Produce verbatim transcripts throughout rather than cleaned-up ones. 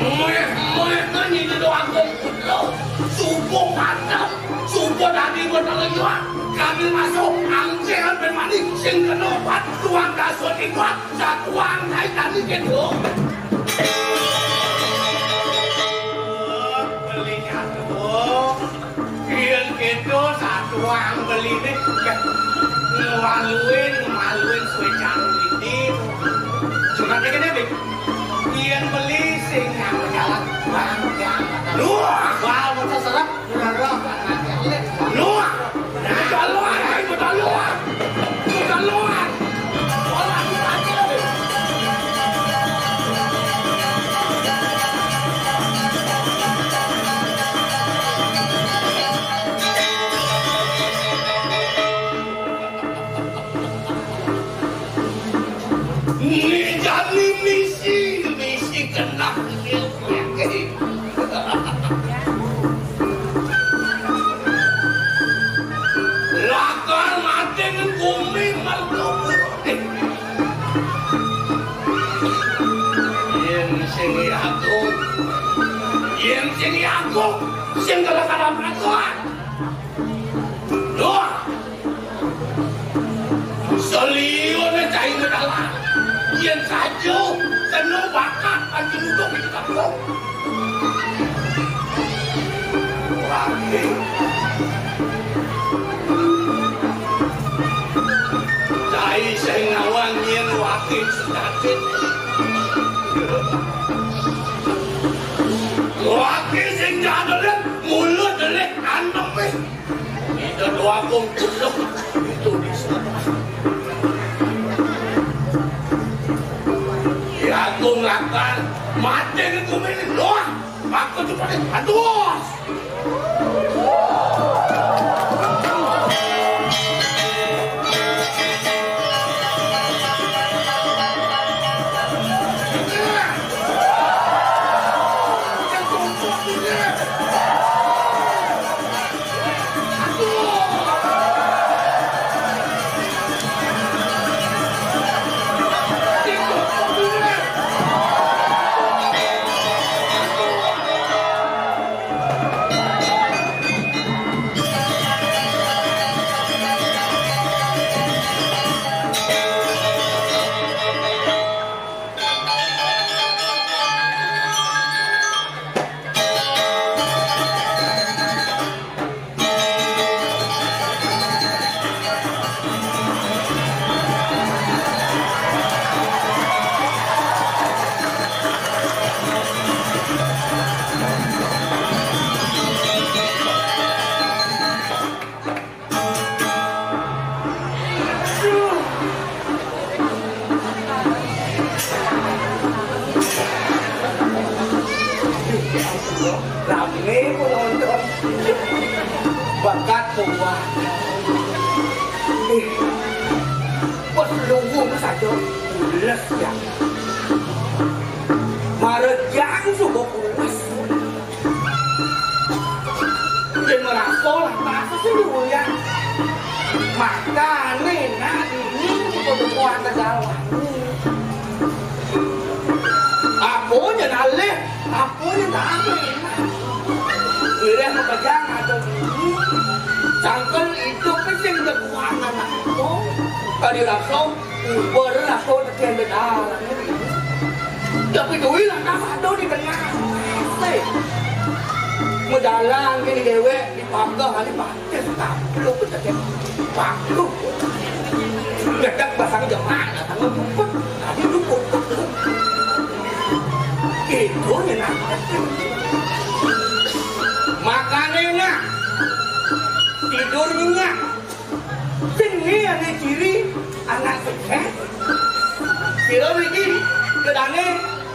Méh-méh nang nyinyi doang kok putra. Subuh mantap, subuh dadi bener liwat. Kami masuk angkringan ben mani sing kena obat tuang kasut iwat. Satuang kai tadi gitu. Beli nyatu. Yén kéto satuang beliné ngemaluin, ngemaluin sué jarum ini. Cuma dikit deh, Bik. Yén beli sing nyang jalan, bang, bang. Lu, bal, motor serep, udah roh, bang, bang. Lu, udah lu, udah lu. Keluar! Keluar! Ini jadi misi, misi kena ini. Lakar mating gumi malu. Yén sing iago, yén sing iago, sing kelakaran peraturan. Duh. Seliuné cai ngedalan. Yén saja kena bakat panci luduk di kampung. Wati. Cai sing ngawang yén wati sejati. Wati sing jadelin, mulut delik anemé. Ida doa kong puluk itu di sana. Ya kong lakar mati di bumi ini doa. Aku tuh pada aduh. Ramé penonton. Bakat kuat. Eh, pas lungguh saja pules ya. Marejang suba pules. Yén ngrasa lah, masa sih lu ya? Makané nak dini kudu kuat jalan. Apa nyén alih, apa nyén tak alih. Wiréh makejang ada dini. Sangkal idup sing dekuangan aku. Tadi rasa Uber aku tekén benar. Tapi duit lantas ada di tengah. Sih. Medalan kini déwék di pagar, di pagar. Takluk tekén. Takluk. Gedek basang jemaah, datang luput. Tadi luput. Itu nyenang. Makané nak. Tidur nyenyak. Sing né ané ciri anak sukses. Sira mriki gedangé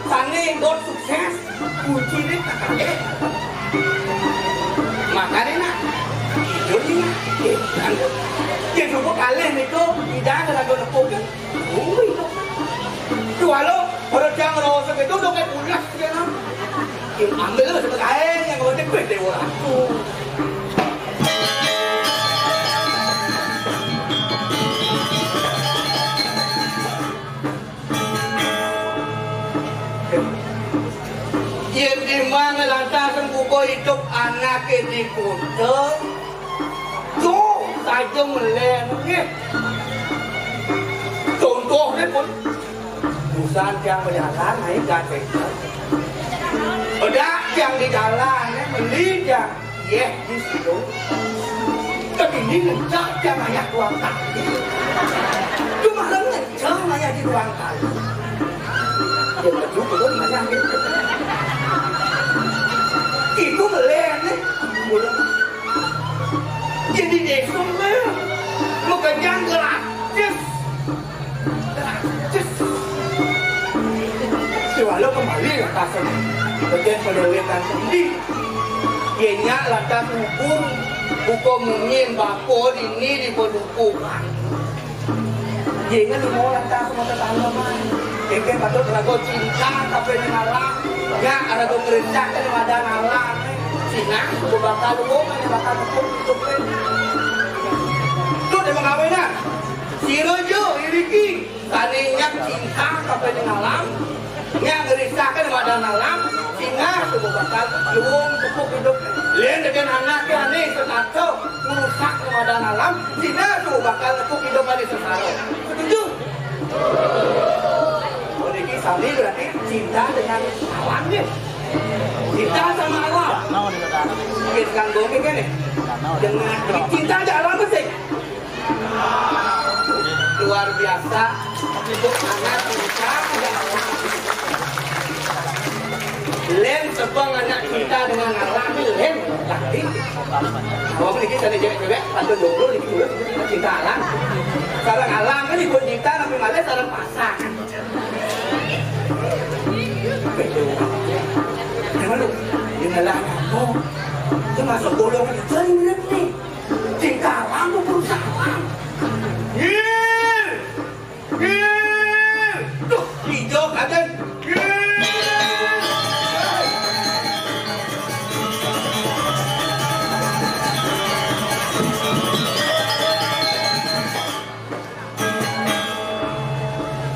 sané dot sukses, kunciné kakalih. Makané nak, tidur nih nak. Eh, kan. Yén suba kalih niku, idané raga nepuk. Kuwi to. Duh, halo, ora jang rasa gitu, dong kayak pulas gitu, nah. Yén ambil sebagai yang ngelotek, wis, déwa aku. Yén di mana lantas buka idup anaké di kota, tuh saja melén, nggih. Contohné pun, busan tiang berjalan, naik gajah. Bedak tiang di jalan, beli tiang. Yéh, di situ. Tapi ini ngencang tiang ayah tuang tadi. Cuma ngencang ayah di tuang tadi. Dia maju turun ayah gitu. Itu melén nih. Jadi desa melén. Lu kerjaan gratis. Gratis. Siwala kembali lantas. Bagian penewetan sendi. Yénya lantas hubung. Buka mungin bapa dini di pedukuhan. Yénya lima lantas mau tetaneman. Engké patut raga cinta kabéh ning alam. Nya raga ngresahké madan alam. Sinah bakal luwung, bakal hukum hidupé. Tuh dia mengawinan. Sira ja iriki sané nyak cinta kabéh ning alam, nyak ngrisahké madan alam, sinah suba bakal luwung tepuk hidup. Lén daging anaké ané setata ngrusak madan alam, sinah suba bakal tepuk hidup ané sesara. Setuju? Oh, niki sami berarti cinta dengan alam, nggih. Cinta sama alam. Nggih, kanggo nggih, nggih. Dengan cinta aja alam sih. Luar biasa. Itu anak cinta. Lén sebeng anak cinta dengan alam, lén. Tapi, awak niki sané cewek-cewek, pantun dulu niki dulu, cinta alam. Sareng alam kan ikut cinta, tapi malah sareng pasang. Jangan lu, inilah kamu. Itu masuk golongan itu yang bener nih. Cinta alam tuh perusahaan. Ngil! Ngil! Tuh, hijau kaget. Ngil!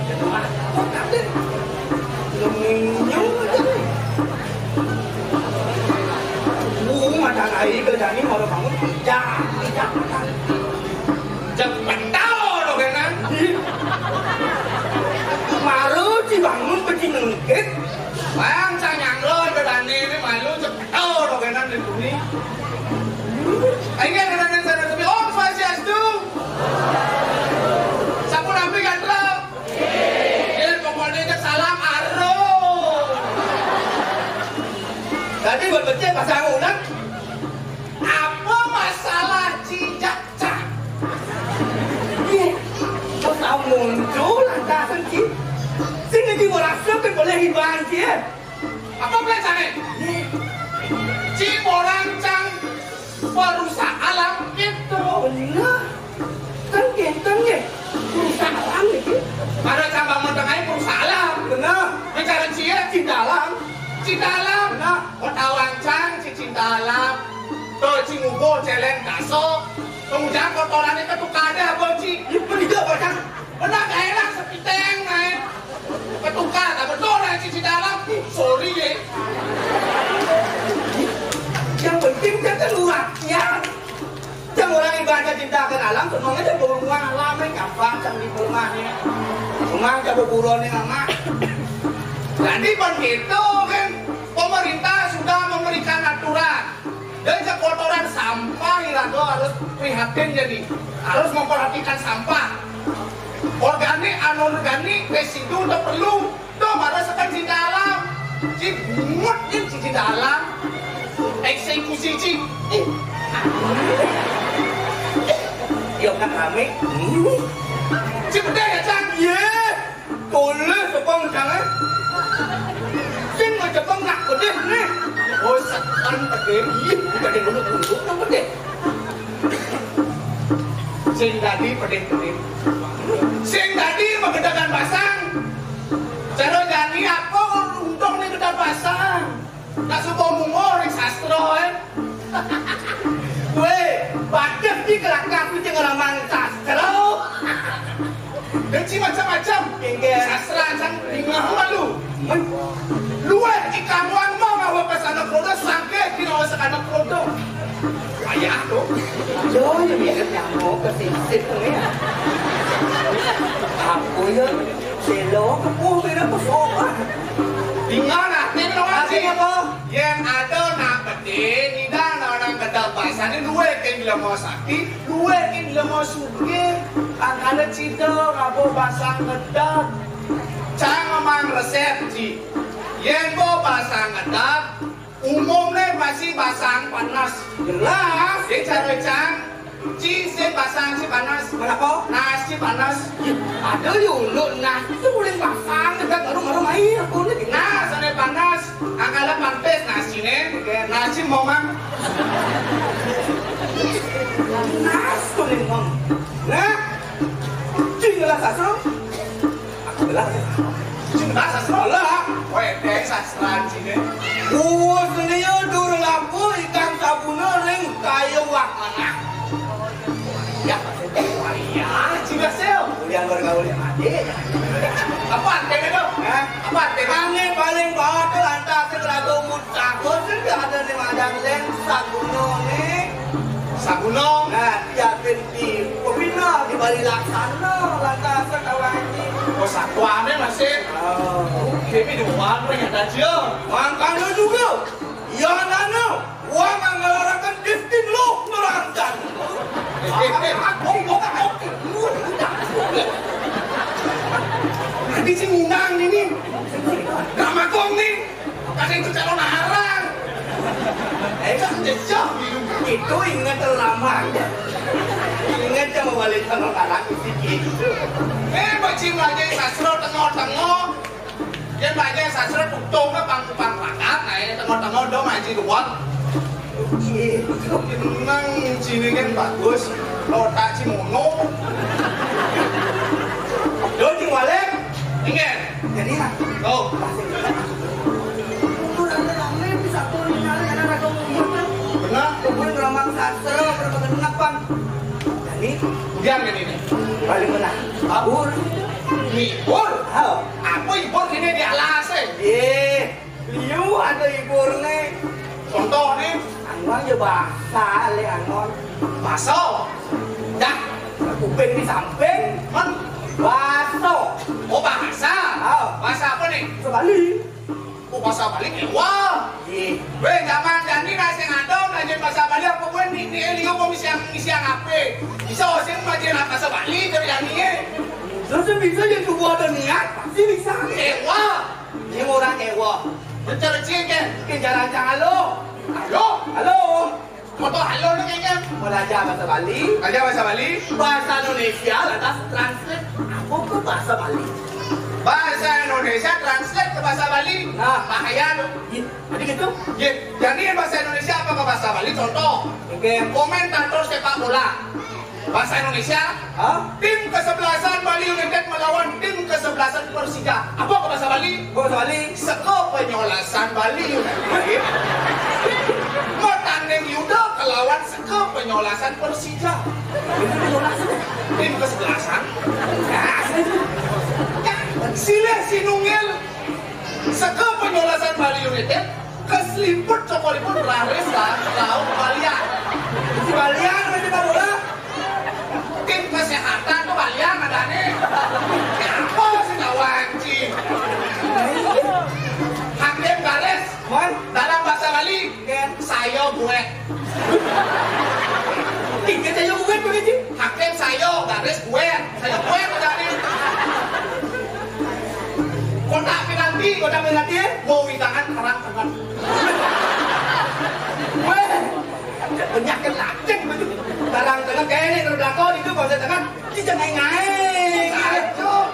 Aduh, ah, kok kaget? Ngenyum aja. Wuh, macan ai kerjanya malah bangun. Ijak, ijak macan. Cepet tau dogénan. Maru ci bangun beci nengkit. Bang, saya nyanglo ada Dani ini malu cepet tau dogénan di bumi. Ayo, ada Dani saya sepi. Om Swastiastu. Sampun ampi gatra. Eh, pokoknya cek salam arum. Tadi buat becek pasang ulang. Apa masalah cicak cak? Ih, kok tau muncul lantasan ci? Sing ngeji merasa kan boleh hiburan ci, ya? Apa belajarnya? Ci orang cang perusak alam itu. Bener. Kan kénten nggih. Perusak alam niki. Ada cabang mentengai perusak alam. Bener. Bicara cie, cinta alam. Cinta alam. Bener. Kota wancang, ci cinta alam. Tuh, ci ngumpul, celeng, kaso. Kemudian kotorannya ketukar deh, abang ci. Ini pendidik, Pak Cang. Benar, gak enak, sepiteng, naik. Ketukar, tak betul, naik, ci cinta alam. Ih, sorry, ya. Yang penting dia keluar. Ya. Yang orang ibadah cintakan alam, semuanya dia bawa rumah alam, kan gampang, kan di rumahnya. Rumah dia berburon yang amat. Jadi, begitu, kan, pemerintah sudah memberikan aturan. Dan kotoran sampah, iraga harus prihatin jadi. Harus memperhatikan sampah. Organik, anorganik, residu, udah perlu. Tuh, marah sekan cinta alam. Ci bungut, ci cinta alam. Eksekusi, ci. Yo, nak rame. Ci bedeh ya, Cang? Iya. Tulis apa, Cang, eh? Sing mau cepeng nak pedih nih. Oh, sekan pedih. Iya, bukan yang dulu, dulu, nak pedih. Sing dadi pedih-pedih. Sing dadi magedagan basang. Cara jani apa untung ning gedang basang? Tak suka mungguh ning sastra, eh. Weh, bagus di kelakar kuwi sing ngramang sastra. Dadi macam-macam. Inggih. Sastra sing dingeh malu. Luwih ikamuan mau Ayah tu. Yo, yo, yo, nyamuk ke sisip tu ya. Apa ya? Selo ke pun beda ke sopan. Tinggal nanti minum aja. Apa? Yang ada nak peti, tidak nak orang kedap pasar ni dua ke lima sakti, dua ke lima suki. Angkala cita ngabo pasang kedap. Cang memang resep ji. Yang bo pasang kedap, umumnya masih pasang panas. Jelas. Dia cara cang, ci si pasang si panas. Kenapa? Nasi panas. Ada yuk, nak tu boleh pasang kedap baru baru main aku ni. Nah, sana panas. Angkala pantes nasi ni. Nasi momang. Nas tu ni mong. Nah, cing lah sasro. Aku belah. Cing lah sasro lah. Weh, deh sasra cing ni. Bus ni dur lapu ikan sabuna ring kayu wak mana. Ya, ya, cing lah sel. Ulian bergaul yang adik. Apa artinya tu? Hah? Apa artinya? Ane paling bawa tu lantas ke lagu muncak. Bos ni ada ni madang leng saguno ni. Saguno? Nah, tiapin di pembina di balik laksana lantas ke kawan ni. Oh, satuannya masih. Oh. Kami dua orang yang ada je. Makanya juga. Ya, nana. Wah, manggalarakan Distin lo nerangkan. Nanti si ngundang ini. Drama kong nih. Kasih itu calon arang. Eh, kan jejak. Itu ingat terlambat. Ingat sama balik calon arang isi gitu. Eh, bacim aja sastra tengok-tengok. Yen baca sastra tutung ke pang pang pakat, nah, ini tengok-tengok dong aji duwat. Nang sini kan bagus, lotak si mono. Yo, cing balik. Ingat. Jadi, nah. Oh. Itu rame-rame bisa tuh nyari anak raga umur tuh. Benar. Umur gelombang sastra, berapa genep, Bang? Jadi, biar kan ini. Paling benar. Abur. Libur. Oh. Apa ibur kini di alas eh? Ye, liu ada ibur ne. Contoh ne? Angwang ya bahasa le angwang. Baso. Dah. Kuping di samping. Man. Baso. Oh, bahasa. Oh. Bahasa apa nih? Sebalik. Oh, bahasa Bali kewa. Ye. Weh, zaman jani nasi ngadong aja bahasa Bali apa gue nih nih liu mau misiang misiang apa? Bisa oseng aja bahasa Bali dari jani ye. Terus bisa ya tubuh ada niat, pasti bisa. Kewa. Ini orang kewa. Betul cik kan? Kejalan jangan lo. Halo. Halo. Motor halo ni kayaknya. Belajar bahasa Bali. Belajar bahasa Bali. Bahasa Indonesia lantas translate apa ke bahasa Bali? Bahasa Indonesia translate ke bahasa Bali. Nah, bahaya tu. Ye, jadi gitu. Ye, jadi bahasa Indonesia apa ke bahasa Bali? Contoh, okay. Komentator sepak bola. Bahasa Indonesia, hah? Tim kesebelasan Bali United melawan tim kesebelasan Persija. Apa ke bahasa Bali? Bahasa Bali. Seko penyolasan Bali United. Mau tanding Yuda kelawan seko penyolasan Persija. Tim kesebelasan. Silih sinungil. Seko penyolasan Bali United. Keseliput cokolipun raris lah. Laut balian. Si balian, main bola. Tim kesehatan tuh balian ada nih. Apa sih kawan cing? Hakim garis. Dalam bahasa Bali, saya gue. Tiga saya gue tuh aja. Hakim saya garis gue. Saya gue tuh tadi. Kotak penalti, kotak penalti. Mau tangan kerang tangan. Weh, penyakit laceng betul. Barang tengah kayak ini terbelakang itu kalau saya tengah kita naik-naik. Aduh.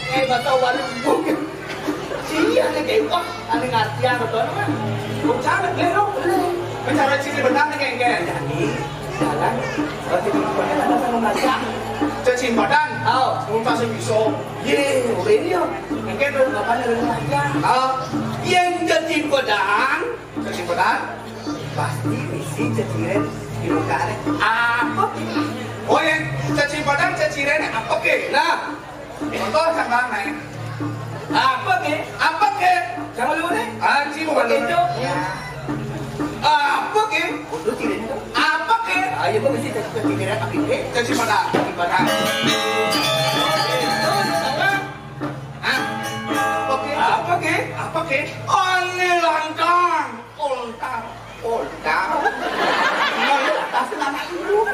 Eh, bahasa warung. Iya, ini kayak wah, ini ngerti apa tuh kan? Bicara deh lo. Bicara ciri benar nih kayak kayak. Jadi, jalan. Berarti di mana ada sama baca? Cacing badan. Oh, muka sing bisa. Ye, ini ya. Mungkin belum kapan ada baca. Oh, yang cacing badan. Cacing badan. Pasti misi ceciren di muka ada. Apa? Oh, yang cacing badan ceciren apa ke? Nah, contoh kan bang naik. Apa ke? Apa ke? Jangan lu nih. Anjing bukan itu. Apa ke? Kudu tidak itu. Kok mesti jadi kira apa ini? Jadi pada, pada. Hah? Apa ke? Apa ke? Apa ke? Ane lantang. Ontar. Ontar. Mau atas nama lu.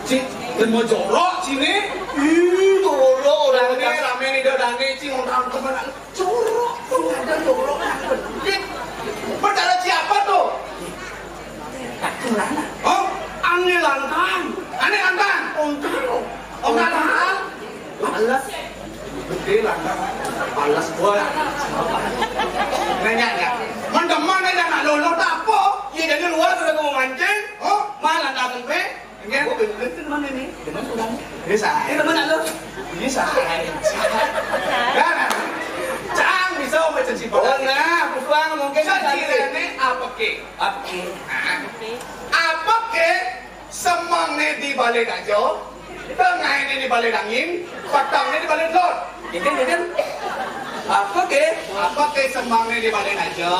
Cik, dan mau jorok sini. Ih, jorok orang ini. Rame nih, udah rame, cing, orang teman. Jorok tuh, ada jorok yang gede. Berdarah siapa tuh? Hah? Ane lantang. Ane lantang. Ontar. Ontar. Males. Gede lantang. Males gua. Nanya ya. Mendeman aja nak lolo tak apa. Iya, jadi luar udah mau mancing. Oh, malah datang pe. Enggak, gue bener tuh teman ini. Teman udah. Bisa. Ini teman lo. Bisa. Kan? Cang bisa sama Ceci. Oh, nah, bukan mungkin. Ceci ini apa ke? Apa ke? Apa ke? Semangne di balai dajo, tengahe di balai dangin, petangne di balai delod. Ini, ini. Apa ke? Apa ke semangne di balai dajo,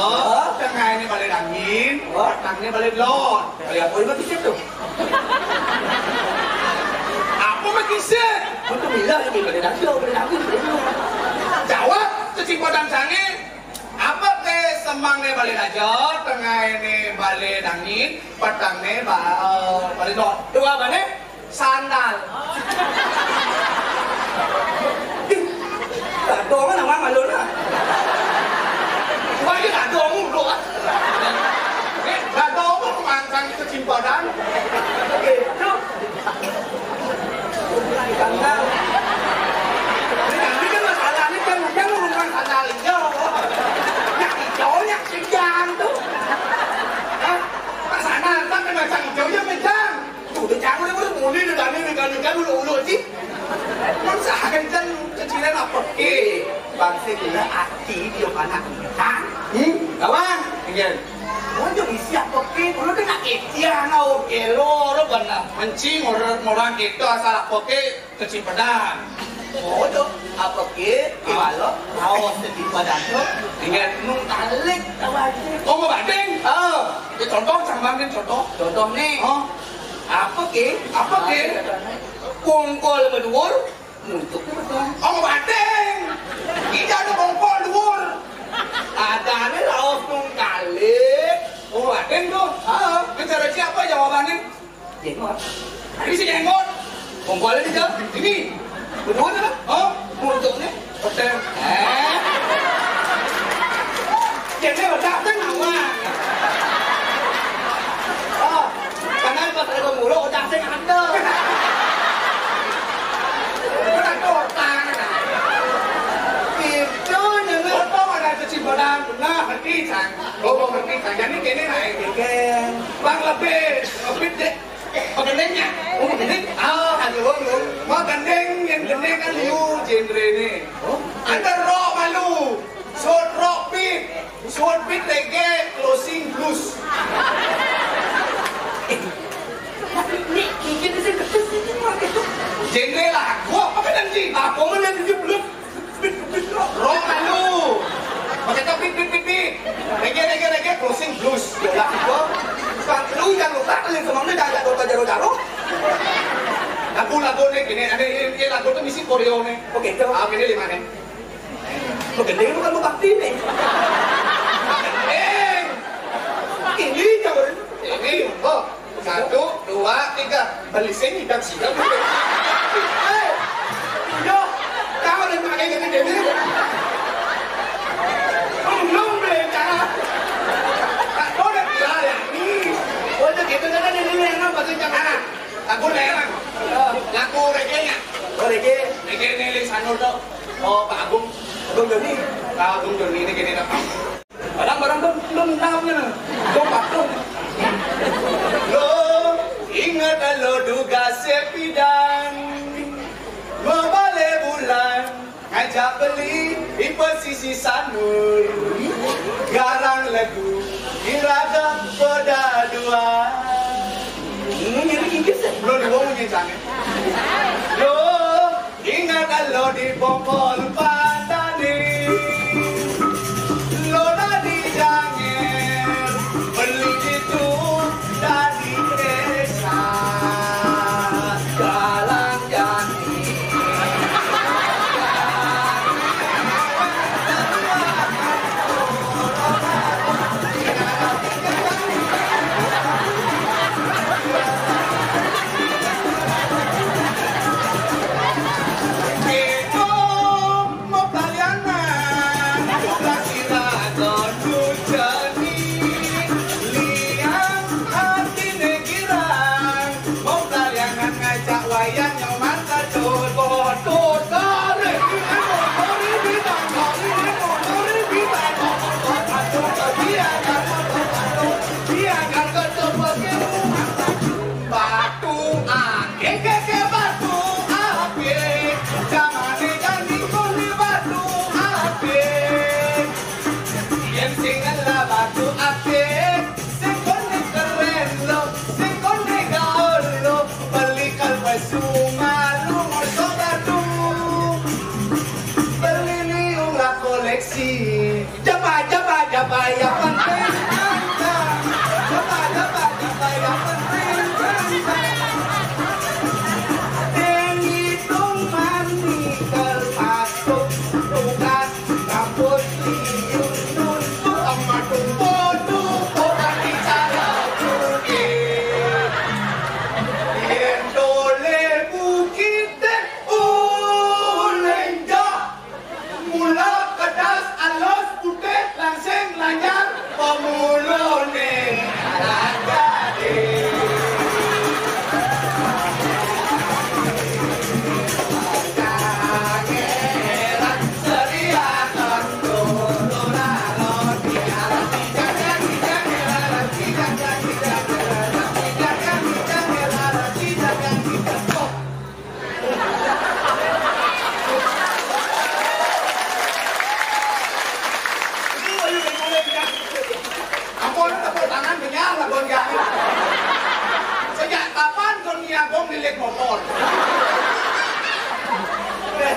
tengahe di balai dangin, petangne balai delod. Kayak apa itu kisah tuh? Apa mah kisah? Betul bilang ini balai dajo, balai dangin. Jawab, cacing padang sange. Apa ke semangne balai dajo, tengahe balai dangin, petangne ba-, eh, balai delod. Dua bane? Sandal. Ih, gadong nama malu lah. Wah, ini gadong dulu, ah. Eh, gadong mangkang itu cimpadan. Gitu. Sandal. Ini kan masalahnya kan, kan ngomong sandal hijau. Yang hijaunya sejam tuh. Hah? Pas sana kan macam hijaunya macam. Tuh, udah jangan, udah, udah, mulai, udah, udah, udah, udah, udah, udah, udah, sih. Masa aja kecilan apa? Eh, bangsa gula hati dia anak. Hah? Hmm? Kawan? Iya. Mau jadi siapa ke? Kalau dia nak ketian, oke, lo, lo benar. Menci, orang, orang itu asal apa ke? Kecipedan. Oh, tu. Apa ke? Di malam, haus di badan tu. Ingat. Nung talik, tahu aja. Oh, mau banding? Oh. Ya, contoh, sama kan contoh. Contoh ni. Oh. Apa ke? Apa ke? Kongkol berdua, muntuk berdua. Oh, mau banding. Tidak ada kongkol dua. Ada ni laos nung talik. Oh, banding tu. Ah, mencari siapa jawabannya? Jenggot. Ini si jenggot. Kongkol ini jauh. Ini. Betul lah. Oh, muntuknya. Betul. Eh. Jadi udah kan awak. Oh, karena pas ada mulu udah sing ada. Udah kota. Itu nyengat. Kota ada kesimpulan. Nah, ngerti, Cang. Oh, ngerti, Cang. Jadi kene naik. Bang lebih, lebih deh. Pegendingnya. Oh, pegending. Ah, aduh, aduh. Mau gending, yang gending kan liu genre ni. Oh. Ada rock malu. Short rock beat. Short beat reggae, closing blues. Ni, gigi ni saya betul sini, Mak. Genre lagu apa kan, Ji? Apa mana blues? Rock malu. Pakai topik pit pit pit. Reggae, reggae, reggae, closing blues. Yolah, kok. Bang, lu yang lupa, lu yang semangnya dah jatuh ke jaro-jaro. Lagu-lagu ni gini, ada, ini lagu tu mesti koreo ni. Okey, jom. Ah, ini lima ni. Okey, dia bukan mau bakti ni. Eh. Ini jauh. Ini, oh. Satu, dua, tiga. Beli sini dan siap. Hei, yo, kau ada pakai gini-gini. Belum beli cara. Tak boleh dilayani. Oh, itu gitu kan, ini yang nampak tu jangan. Aku lerang. Ngaku reggae-nya. Oh, reggae. Reggae ni, Lis Anur tu. Oh, Pak Agung. Agung Joni. Pak Agung Joni ni gini dah. Barang-barang tu belum tahunya. Belum patuh. Lo ingat lo duga sepidan, membalik bulan, ngajak beli di pesisi Sanur. Garang lagu, irada pada dua. Ini jadi Inggris, eh? Lo dua punya sana. Lo ingat lo di Bongkol Patani. Lo dari Janger, beli itu dari Seksi. Jaba, jaba, jaba, yang penting ganteng. Jaba, jaba, jaba, yang penting ganteng. Yang hitung mani termasuk tugas kampus, liun nuntuk sama tupo-tupo kaki cara bukit. Yang tole bukit teh ulenja. Mula kedas alus putih langsing lanjar pemulone lanjare. Ampun, tepuk tangan kenyang lah, Gon, ya. Sejak kapan Gon Nyagong lilit motor? Eh,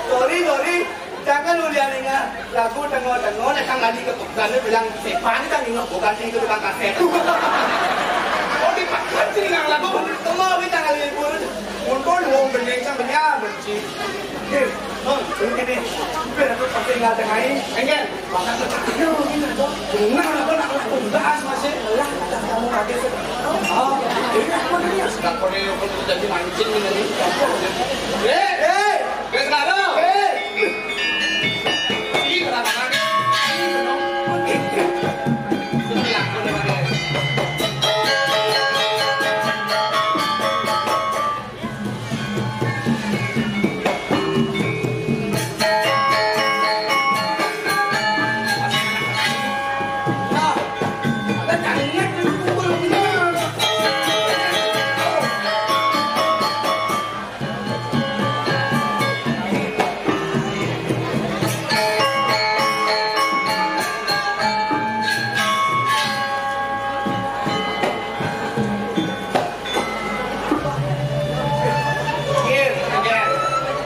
sorry, sorry. Jangan lu dia dengar lagu tengok-tengok, datang lagi ke tukang, dia bilang, "Sepan kan nengok, bukan sih itu tukang kaset." Oh, dipaksa sih dengar lagu. Tengok kita kali libur. Untung lu bening sang benyar, benci. Hei, Bang, ini gini. Biar aku pasti nggak ada main. Enggak. Makan betul. Ayo, ini ada. Benar, apa nak tuntas masih? Lah, tak kamu kaget. Oh, ini apa nih? Sedang kau nih, aku tuh jadi mancing ini nih. Eh, eh, guys, nggak ada. Eh. Ih, kenapa kan? Ih, kenapa? Ih, kenapa? Nggih, nggih.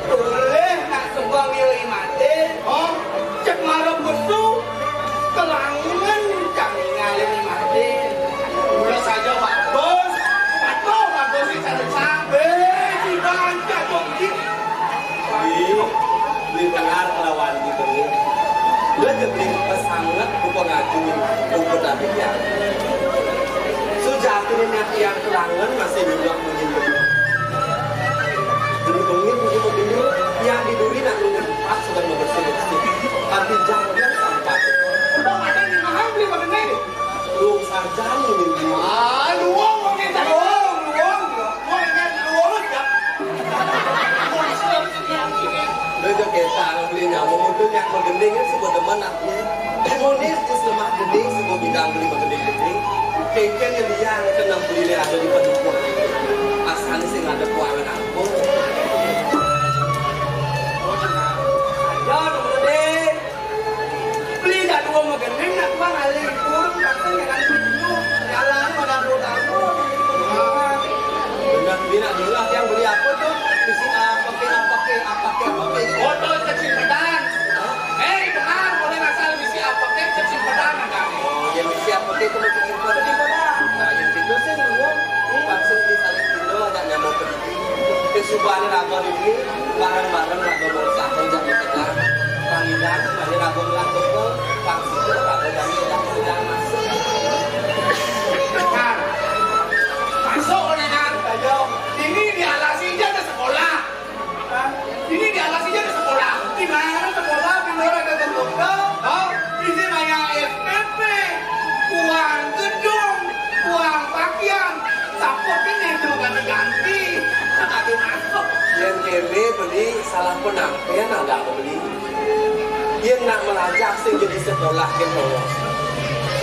Boleh nak sembah wilih mati. Oh, cek marep metu, kelangan cang ngalih mati. Kula saja Pak Bos, patuh Pak Bos iki cari sampe, tidak jatuh. Di, di dengar lawan di dengar. Dia jadi pesanget bukan ngajin, bukan tapi ya. Sujati ini yang kelangan masih juga begini. Jadi bengit, bengit, bengit. Yang di duri nak nunggu tempat sedang membersih-bersih. Tapi jangan sampai. Udah ada di mahal beli bagaimana? Luwung sajan ngene iki. Ah, luwung wong iki luwung, luwung. Wong iki luwung ya. Lha yo ketak beli nyamuk itu nyak magending kan sing demen aku. Imunis wis lemah gending sing bidang beli magending-gending. Kengken yang dia kena beli ada di pendukung. Asal sing ada kuangan aku. Ayo, dong, Dek. Beli dah dua magending, nak tuang alih kurung, kata yang ada di dulu. Jalan pada dua tahun. Benar, beli nak dulu lah, yang beli apa tuh? Bisi apa ke, apa ke, apa ke, apa ke? Botol kecil pedang. Hah? Hei, dengar, boleh asal bisi apa ke, kecil pedang, ada. Oh, yang bisi apa ke itu kecil pedang. Kecil pedang. Nah, yang itu sih, lu, maksud di saling dulu, ada nyamuk pedang. Kesubahane raga niki bareng-bareng raga mangsaken jak metekan. Pangidan mane raga mlakuke, pangsida raga dami edah pangidan masuk. Nah, masuk, Nenek. Ayo, ini di alas ija ada sekolah. Hah? Ini di alas ija ada sekolah. Di mana sekolah? Di luar ada sekolah. Hah? Ini maya S P P. Uang gedung, uang pakaian. Saput kan yang cuma ganti-ganti. Tapi masuk. Yang kene beli salah penampilan ada beli. Yang nak melajah sing jadi sekolah ke bawah.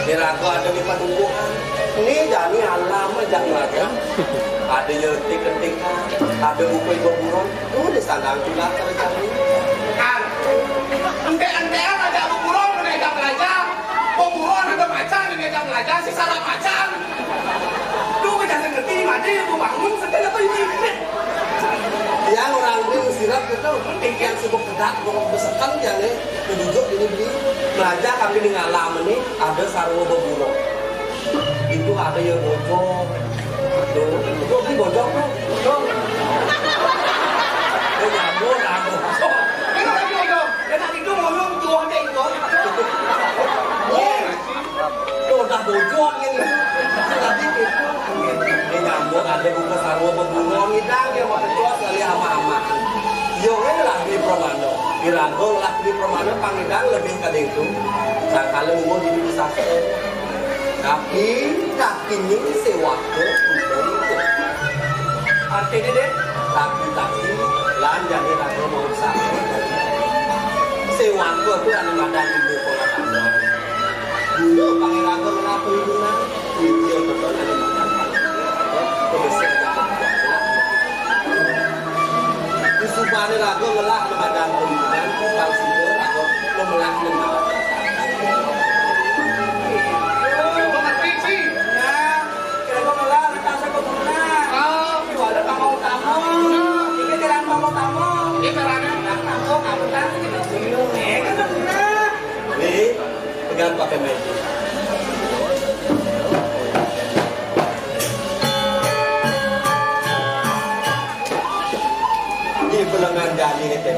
Yang ragu ada di padukuhan. Ini jani alam aja melajah. Ada yang ketik-ketikan, ada buku ibu buron. Tuh di sana juga terjadi. Kan, ente-entean ada buku buron, mereka belajar. Buku buron ada macan, mereka belajar. Si salah macan. Duh, kita ngerti, mati, aku bangun, sedih apa ini? Yang orang ini sirap gitu, yang sibuk kedak, gua besekan, yang ini duduk ini Belajar kami di ngalam ini ada sarwa beburon. Itu ada yang bocor. Tuh, itu di bocor tuh. Tuh. Dia nyambung, nyambung. Dia nak itu ngomong tuh ada itu. Tuh, dah bocor yang itu. Tadi itu. Dia nyambung ada buku sarwa beburon, ngidang dia mau ketua sekali sama-sama. Yo, ini lah di permana. Iraga ngelah Tri Pramana pang ngidang lebih ka ditu, sangkala mungguh di Dwi Sastra. Tapi, tapi ni sewaka budaya. Artinya deh, tapi, tapi, lan jani raga mau usaha. Sewaka tu anu madan ibu pengetahuan. Dulu pang iraga ngelah perlindungan, dia betul anu madan. Disubane raga ngelah badan pembunuhan, tukang sida raga ngelah ngelah. Raga ngelah raksasa pembunuhan. Oh. Itu ada pangkal utama. Ini jalan pangkal utama. Ini barangnya. Nah, pangkal kabutan gitu. Eh, kan pembunuhan. Nih, pegang pakai magic. Di pelengan jani nete.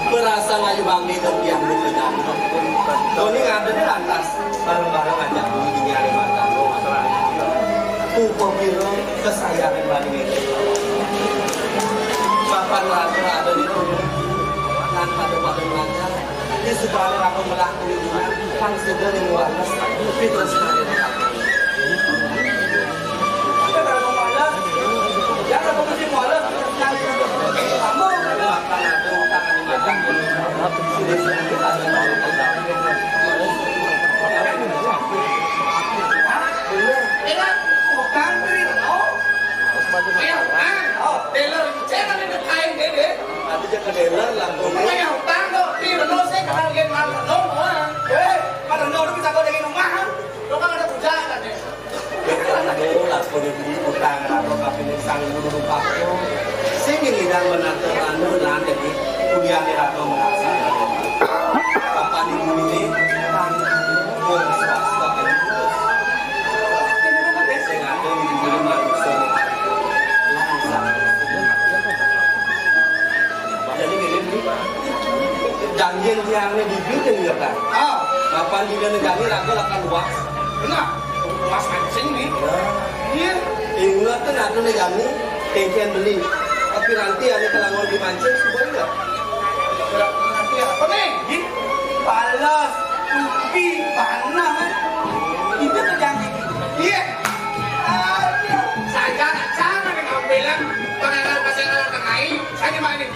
Merasa ngayu bangke tepian buka jani. Tony ngada di lantas. Bareng-bareng ajak dulu dini hari mata. Rupa pira kesayangan bani nete. Papan rata ada di rumah. Lan pada-pada belajar. Di sebelah aku melaku itu. Kan sedang yang waras. Fitness. Lo kan ada bujang kan, ya? Betul, lah, sebagai diri utang, atau tapi ini sang guru rupa. Sing ini dan menantu anu, lan, jadi, kuliah di atau merasa. Apa di bumi ini, kan, wong swasta, kan, sing ada di bumi manusia. Jadi gini, Bu. Janji tiangnya di bumi, ya, kan? Ah. Kapan di negara raga akan luas? Nah, luas mancing nih. Iya. Ingat kan ada nih kami, kengken beli. Tapi nanti ada kelangon di mancing, semua enggak? Nanti apa nih? Di palas, tupi, panah. Itu terjadi. Iya. Aduh. Saya nak jangan dengan bilang pengagal pasien orang tengah ini. Saya cuma ini.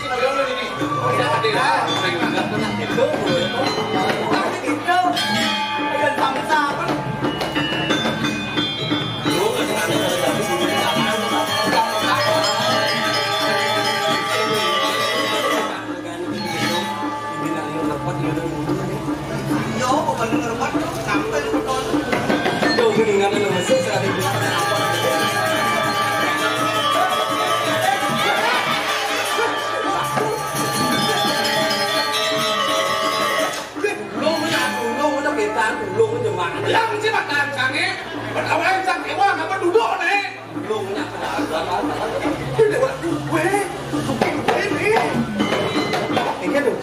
Ulung punya ulung, punya betan, ulung punya mana? Yang sih makan sange, berkawan sang hewan apa duduk nih? Ulung punya pedagang. Ini buat gue, sukin gue nih. Ini tuh.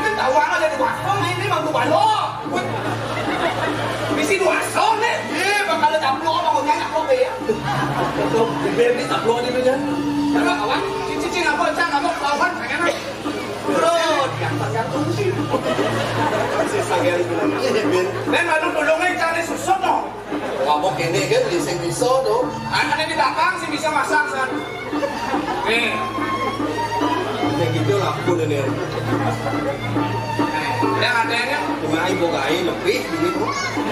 Kan tahu aja di warung ini mampu balok. Misi dua song nih. Eh, bakal ada caplok, mau nyanyi caplok ya. Tuh, di B M I caplok ini kan. Coba kawan, cici-cici ngapa, cang ngapa, kawan, pengen. Bro, yang tergantung sih. Si Sagan bilang, "Iya, Ben." Nen, madu tulungnya cari susut, no. Ngomong ini kan, bisa, bisa, tuh. Anaknya di belakang sih bisa masak, san. Nih. Kayak gitu lah, aku udah nih. Nih, yang ada yang cuma ibu gai lebih, gitu.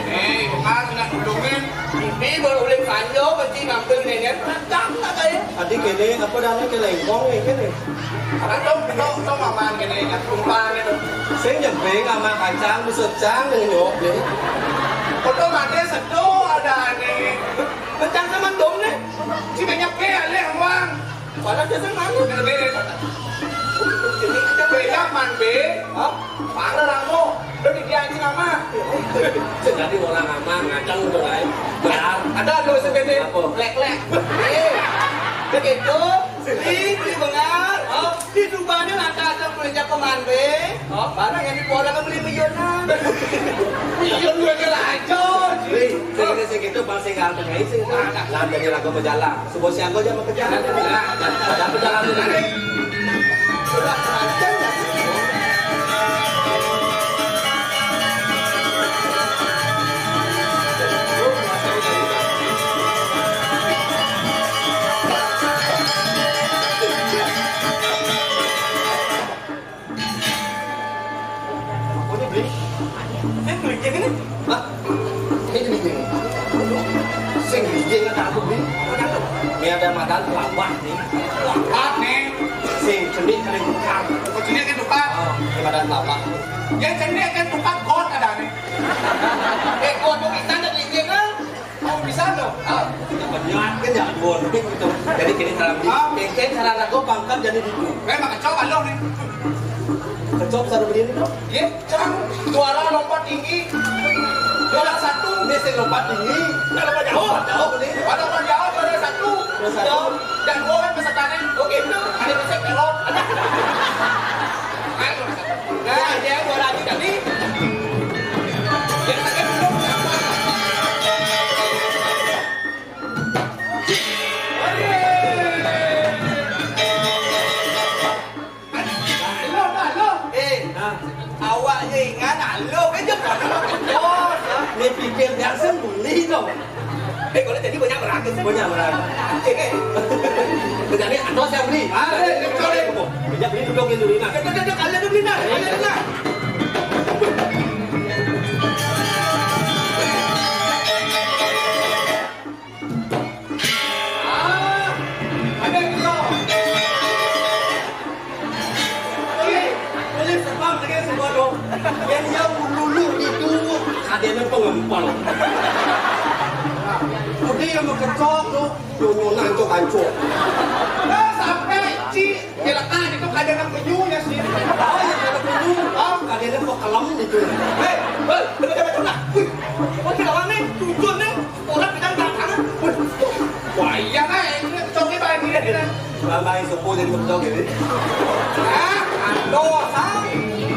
Nih, ibu kan, nggak tulungin. Ini baru uling panjang, pasti ngambil nih, kan. Datang, tak kayak. Tadi kene, apa namanya, ke lengkong, nih, kene. Apa tuh? Tuh, tuh, mamaan gini, ya, tumpang gitu. Sing nyemping sama kacang, busut cang, nyok, ya. Foto mati sedo ada nih. Kacang sama dong nih. Si banyak ke, alih, uang. Pada dia senang, nih. Beda, beda. Beda, man, be. Hah? Para ramo. Udah Jadi orang aman, ngacau udah lain. Benar. Ada lo segede. Apa? Lek-lek. Eh, begitu. Beli, beli bengar. Oh. Di Subane lantas ada beli jago mande. Oh. Barang yang di Polda kan beli miliunan. Miliun gue ke lajo. Beli, segede segitu, bang, segala tengah isi. Nah, jadi lagu berjalan. Sebuah siaga aja mau kerja. Padahal udah lama dari. Pokoknya beli. Eh, beli ini. Hah? Ini beli ini. Sing beli ini ada aku beli. Ini ada madan kelapa nih. Kelapa nih. Sing cenik ada tukang. Oh, cenik ada tukang. Oh, ini madan kelapa. Ya, cenik ada tukang, got ada nih. Eh, got tuh bisa ada beli ini kan? Oh, bisa loh. Ah, kita penyehat kan jangan dua lebih gitu. Jadi kini salah beli. Ah. Kengkeng salah ragu pangkat jadi di. Eh, maka coba lo nih. Kecop salah beli ini dong. Iya, cang. Juara lompat tinggi. Juara satu. Ini sih lompat tinggi. Nggak lompat jauh. Jauh nih. Kalau lompat jauh juara satu. Juara satu. Jauh. Dan gua kan pesertanya. Oke, itu. Ada bisa belok. Nah, dia juara lagi tadi. Dia sakit belum? Halo, halo. Eh, nah, awak je ingat halo kan je kono lo kejos. Ni pikir biasa bully tu. Eh, kalau jadi banyak berangkat sih. Banyak berangkat. Eh, eh. Jadi ada yang beli. Ah, eh, eh, eh. Banyak beli duduk di dulu nah. Duduk, duduk, kalian dulu nah. Kalian dulu nah. Ah, ada yang belum. Boleh, boleh sebab dengan semua dong. Yang dia ululu itu ada yang pengempal. Udah yang berkecok tu, nyonya nancok-ancok. Dah sampai, Cik. Dia letak di tu, ada nak penyunya sih. Oh, yang ada penyunya. Ah, ada nak kelam itu. Hei, hei, betul, betul, betul. Wih, kau tidak wangi, tujuan ni. Orang bilang tak sana. Wah, iya kan? Ini betul ni, baik ni, dia. Bang, bang, sepuh jadi betul ni. Ah, aduh, sang. Ini, ini.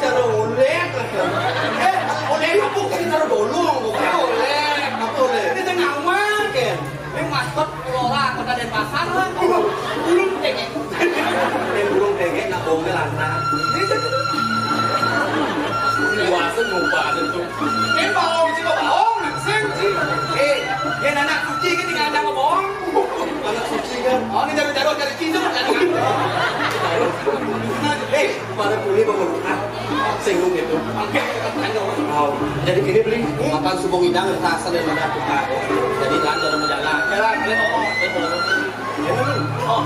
Cara oleh. Eh, oleh apa kita cara dolong kok? Oleh. Apa oleh? Ini tengah awal, Ken. Ini maskot Kelora Kota Denpasar lah. Burung tengek. Ini burung tengek, nak bohongnya lanang. Ini puasa nyumpah itu. Ini baong sih, kok baong, nak sing sih. Eh, dia anak suci kan tinggal ada bohong. Anak suci kan. Oh, ini jaru-jaru dari Cina kan. Eh, pada pulih bangun. Ah, sing lu gitu. Oh, jadi gini beli makan subuh ngidang rasa dari mana buka. Jadi lancar menjalan. Jalan, jalan. Oh,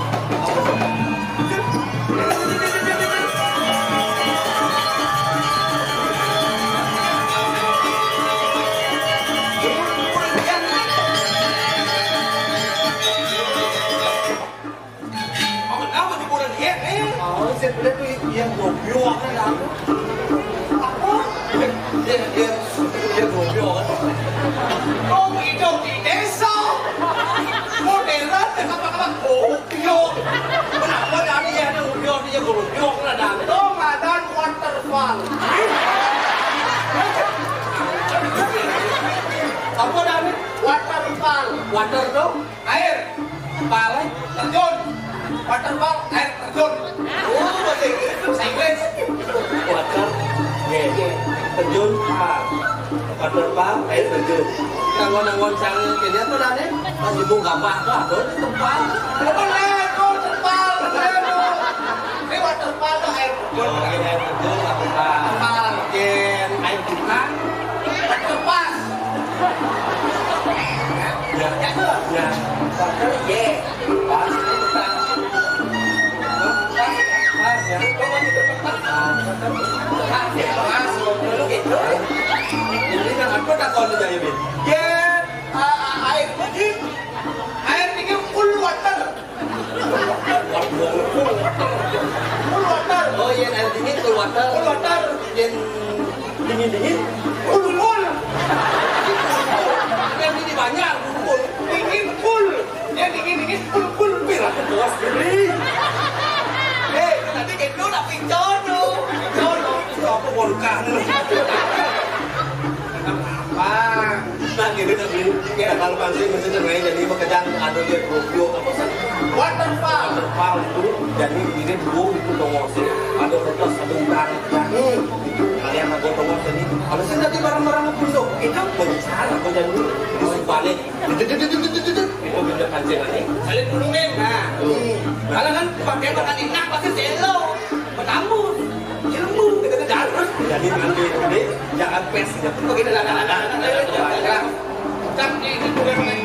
oh, kenapa di bulan dia, eh? Oh, saya boleh tu yang goblok kan aku. Apa? Dia, dia, dia goblok kan. Kau hidup di desa. Modern, apa-apa goblok. Kenapa dari yang ada goblok, dia goblok lah dah. Kau madan waterfall. Apa dah ni? Waterfall. Water tu? Air. Pal, eh? Terjun. Waterfall, air terjun. Oh, bahasa Inggris. Bahasa Inggris. Water. Ye, ye. Terjun, pal. Waterfall, air terjun. Nanggon-nanggon sang ini apa dah ni? Pas ibu gabah tu, ada di tempat. Apa lah, kau terpal, terpal. Ini waterfall tu air terjun. Oh, air terjun, waterfall. Terpal, jen. Air bukan. Terpas. Ya, ya, ya. Pas, pas, pas, ya. Ini kan apa tak kau ni jadi? Ya, air dingin, air dingin, cool water. Cool water. Oh iya, air dingin, cool water. Cool water. Yang dingin-dingin, cool, cool. Yang ini banyak, cool. Dingin, cool. Yang dingin-dingin, cool, cool. Biar aku puas diri. Eh, tadi gitu nak pincono. Pincono. Itu apa, volkan? Apa? Nah, gitu, tapi ya, kalau pancing mesti cengai, jadi pekerjaan ada dia, rubio apa sih? Waterfall. Waterfall itu, jadi ini dulu itu tongos, ada kertas, ada udang, ada. Kalian mau tongos, jadi kalau saya tadi barang-barang pun tuh, itu besar, aku jadi dulu balik. Itu benda pancing aja. Saya dulu, men. Nah, kalau kan pakai makan enak, pasti selo. Bertambus. Ilmu, kita ke dalam. Jadi nanti, nanti, jangan pes, jangan pakai dalam, dalam, dalam, dalam, dalam. Tapi ini bukan main.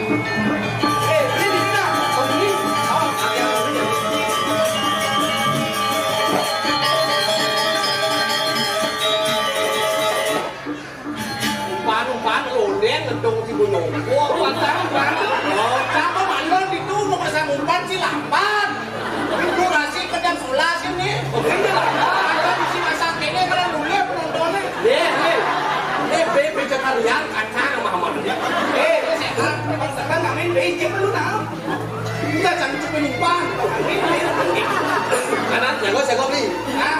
Eh, ini kita, oh, ini. Oh, ada yang ini. Umpan, umpan, lodeng, ngedong si Buyong. Wah, umpan, umpan. Oh, siapa mandor itu, mau pasang umpan, si lambat. Durasi kedap sebelah sini. Oke, iya. Ada di si masak ini, kalau dulu ya, penontonnya. Nih, nih. Nih, B P Jakarta, kacang sama Hamam. Eh, saya kan, saya kan ngamen B J perlu tahu. Enggak, jangan cuma numpang. Kanan, jago, jago, beli. Hah?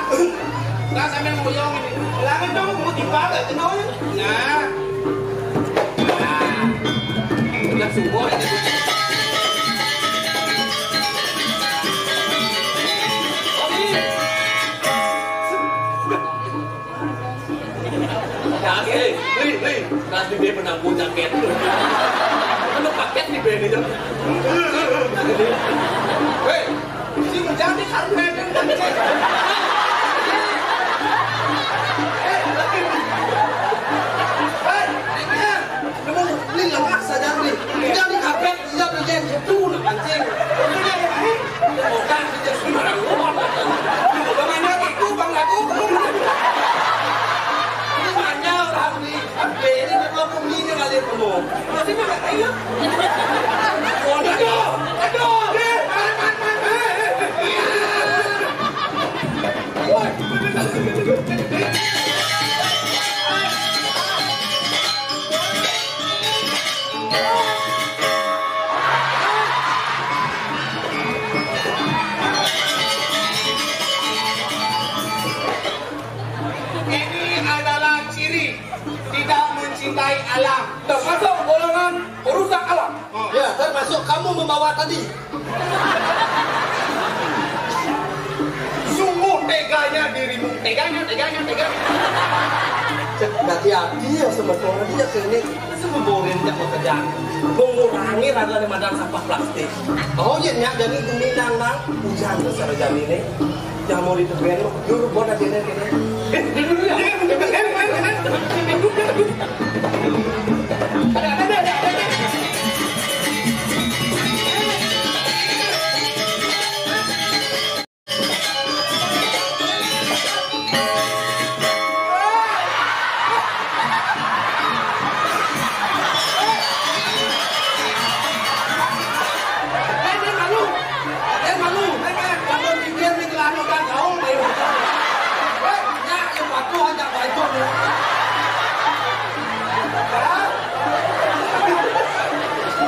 Nah, sambil ngoyong ini. Lama dong, mau tiba gak kenal? Nah. Nah. Udah subuh aja. Oke. Ya, eh, Li, Li, nanti dia menanggung jaket. Kan paket nih, Ben, itu. Hei, si menjadi karpet yang pancing. Hei, nemu, Li, lemas saja, Li. Menjadi karpet. Iya, beli itu nak pancing. Ini dia yang lain. Bukan, dia sembarang ngomong. Bang Nanya itu, Bang Lagu, belum. Ini Nanya orang ni. Dia ini dia mau pun ni dia ngalir kamu. Masih nak kata iya. Aduh, aduh. Ini adalah ciri tidak mencintai alam. Termasuk golongan perusak alam. Ya, termasuk kamu membawa tadi. Sungguh teganya dirimu. Teganya, teganya, teganya. Hati-hati ya sama suara dia sini. Itu sungguh boring dia pekerjaan. Mengurangi rasa di madang sampah plastik. Oh iya, nyak, jadi gini nang, nang. Hujan tuh sama jadi nih. Yang mau ditemuin mah, dulu buat aja deh, kayaknya. Eh, dulu ya. Ada, ada, ada, ada, ada.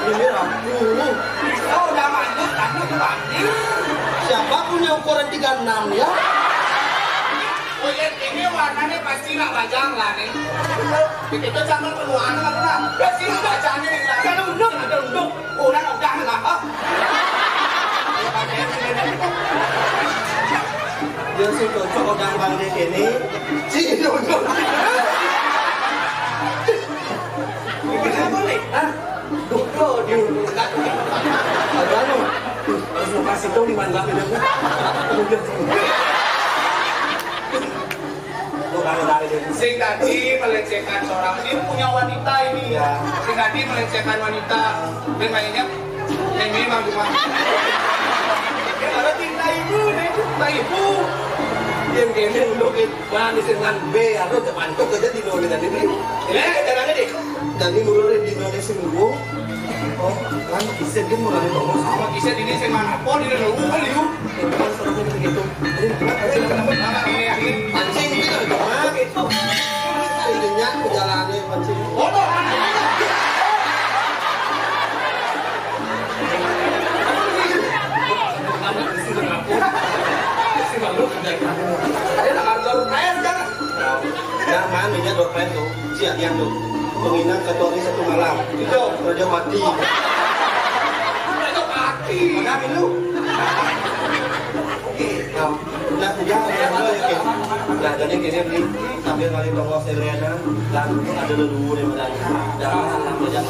Ini aku. Kau udah mandut, kamu tuh panggil. Siapa punya ukuran tiga enam ya? Kulit ini warnanya pasti nggak bajang lah nih. Itu sama penuaan apa? Pasti nggak bajang nih. Ada unduk, ada unduk. Orang udah lah. Oh. Dia sih cocok orang bang di sini. Si unduk. Kenapa nih? Hah? Duh, duh, duh. Aduh, anu. Harus kasih tahu di mana kami dah. Aduh, duh. Tuh, kalau dari dia. Sing tadi melecehkan seorang, dia punya wanita ini. Ya. Sing tadi melecehkan wanita. Dia mainnya, ini mah cuma. Kalau cinta ibu, dia cinta ibu. Yang kene lu ke mana sih ngan be atau cepantuk aja di nol dan ini. Eh, jangan deh. Dan ini mulai di nol sing gua. Oh, kan bisa dia mulai ngomong sama bisa di sini sing mana? Oh, di nol kan lu. Kan seru begitu. Ini kenapa sih? Pancing gitu, gitu. Intinya perjalanan pancing. Oh, Nah, mana nya dua friend tuh, si Adian tuh. Penginap satu hari satu malam. Itu Raja Pati. Raja Pati. Mana lu? Nah, nah, udah, udah, udah, oke. Nah, jadi gini, di sambil ngalih tongos Elena, dan ada dulu deh, udah. Jangan sampai jam